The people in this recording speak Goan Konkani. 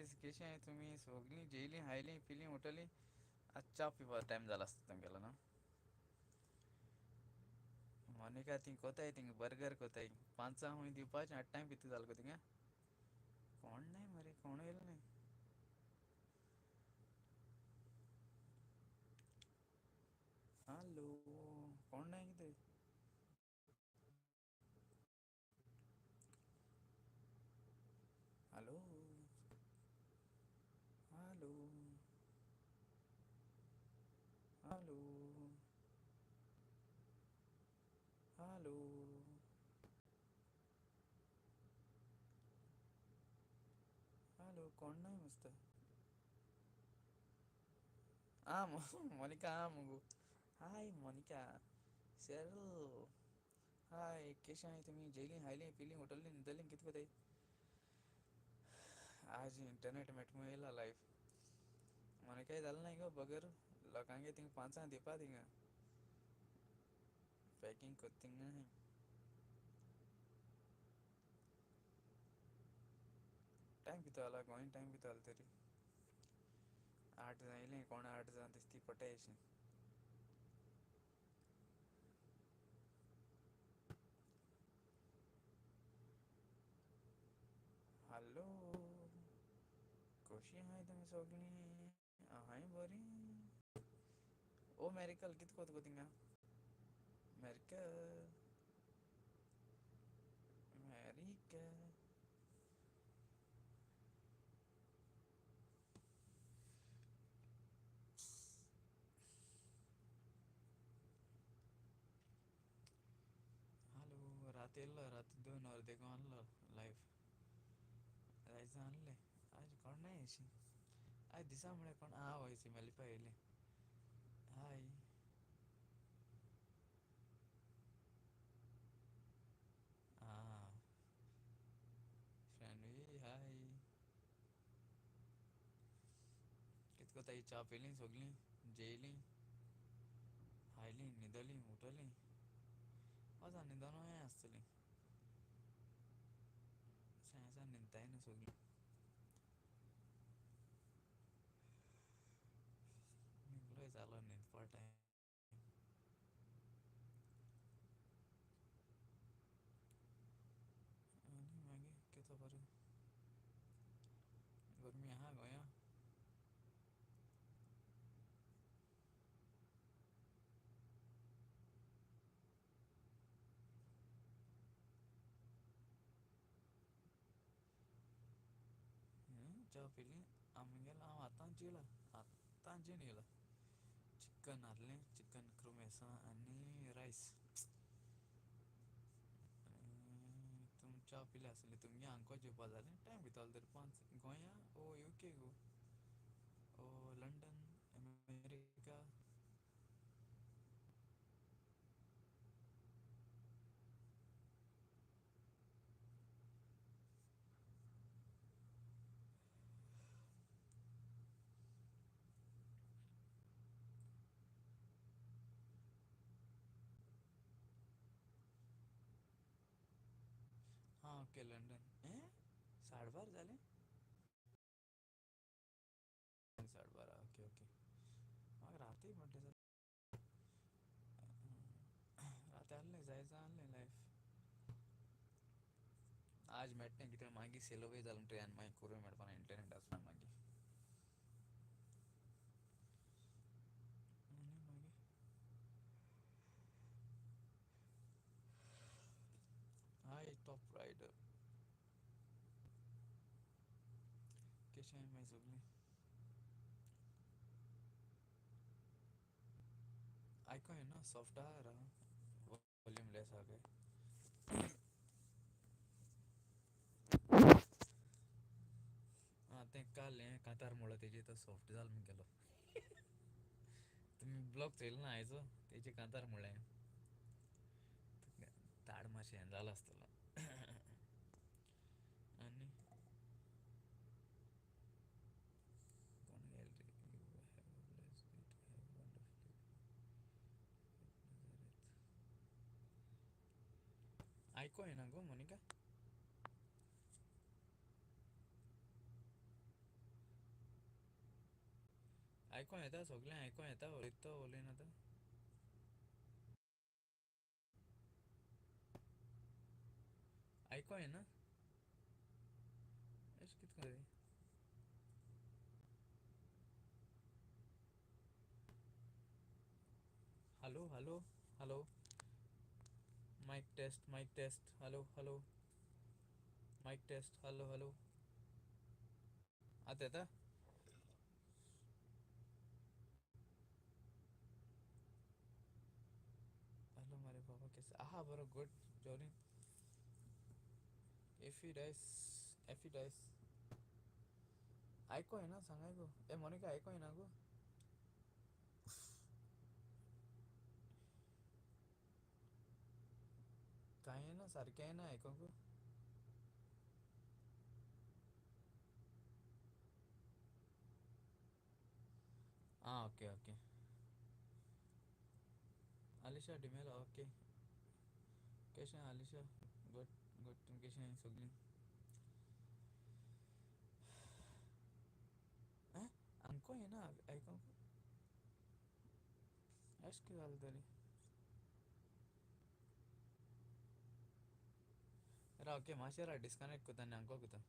गायज केशी आहाय तुमी सोगलीं जेयलीं हायलीं पिलीं उठलीं. आतां च्या पिवपा टायम जाला आसतलो तुमगेलो न्हू. मोनिका थिंग कोताय थिंग बर्गर कोताय पांचां खूंय दिवपाचें आतां टायम कितू जाल गो थिंगां. कोण नाय मरे कोण येयल नाय. हालो कोण नाय कितें. Hello hello hello hello hello कोण नाय मस्त. आं मोनिका आहा मुगो हाय मोनिका शेरल हाय केश आहाय तुमी जेयली हायली पिली उठली न्हिदली कित कोताय. आज इंटरनेट मेट येयला लायव्ह. मोनिका जाल नाय गो बगर लोकांगे थिंग पांचां दिवपा थिंगां. पॅकिंग कोत्ता थिंगां टायम कितो जाला गोंय टायम कितो जाल तरी. आठ जायले कोणा आठ जावन दिसती पटाय अशी. हॅलो कशी आहाय तुमी सोगलीं आहाय बोरी. ओ मॅरिकल कित कोत गो थिंगां मॅरिकल. मॅरिकल. हॅलो रात येयल्लो रात दोन अर्देक आहलो लायव्ह. आयज आहले आज कोण नाय अशी आयज दिसा म्हळ्यार कोण आं हय सिमेलिपा येयलें हाय. आं शानवी हाय. कित कोताय च्या पिली सोगलीं जेयलीं. हायलीं न्हिदोलीं उठोलीं वोचोन न्हिदोनूय आसतलीं. सांज न्हिदताय न्हू सोगलीं. मुगलोय जालो न्हिदपा टायम. आनी मागीर कित खोबोर. गरमी आहा गोंया. च्या पिली आमगेलो हांव आतां जेयला आत्तां जेयन येयला. चिकन आहलें चिकन क्रुमेसांव आनी रायस. आनी तुम च्या पिल्या आसतली तुमगे आंको जेवपा जालें टायम कितो जालो तर पांच गोंया ओ युके गो ओ लंडन अमेरिका. हां ओके लंडन हें साडे बारा जालें. साडे बारा ओके ओके म्हाका राती म्हटलें जाल्यार. राती आहलें जायत आहलें लायफ. आज मेट्टें कित्या मागीर सेलोवूय जाल म्हणटरी आनी मागीर करूं मेळपाना इंटरनेट आसना मागीर. आनी मागीर हाय टॉप रायडर. केशें आहाय मागीर सोगलीं. आयको येना सॉफ्ट आहा रा वॉल्यूम लेस आहा काय. आं तें काल हें कांतार मोडलां तेजेर तो सॉफ्ट जाल मुगेलो. तुमी ब्लॉग चोयल ना आयचो तेजे कांतार मोडलें. ताड मातशें हें जालां आसतलो. आनी कोण गेल रे you have a bless day to have wonderful आयको येना गो मोनिका. आयको येता सोगलें आयको येता उलयता तो उलयना तो. आयको येना? एश कित कोरे? Hello hello hello. Mic test mic test hello hello. Mic test hello hello. आतां येता? हॅलो मरे बाबा केस आहा बरो गुड जॉनी. एफी डायस एफी डायस. आयको येना सांगाय गो ए मोनिका आयको येना गो? कांय येना सारकें येना आयकोंकू. आं okay okay. Alisha D'Mello okay. केशें आलिशा? गुड गुड तुम केशें सोगलीं? आं आमको येना आयकोंक. एश कितें जालें तरी? राव ओके मातशें राव डिस्कनेक्ट कोत्ता आनी आंको कोत्ता.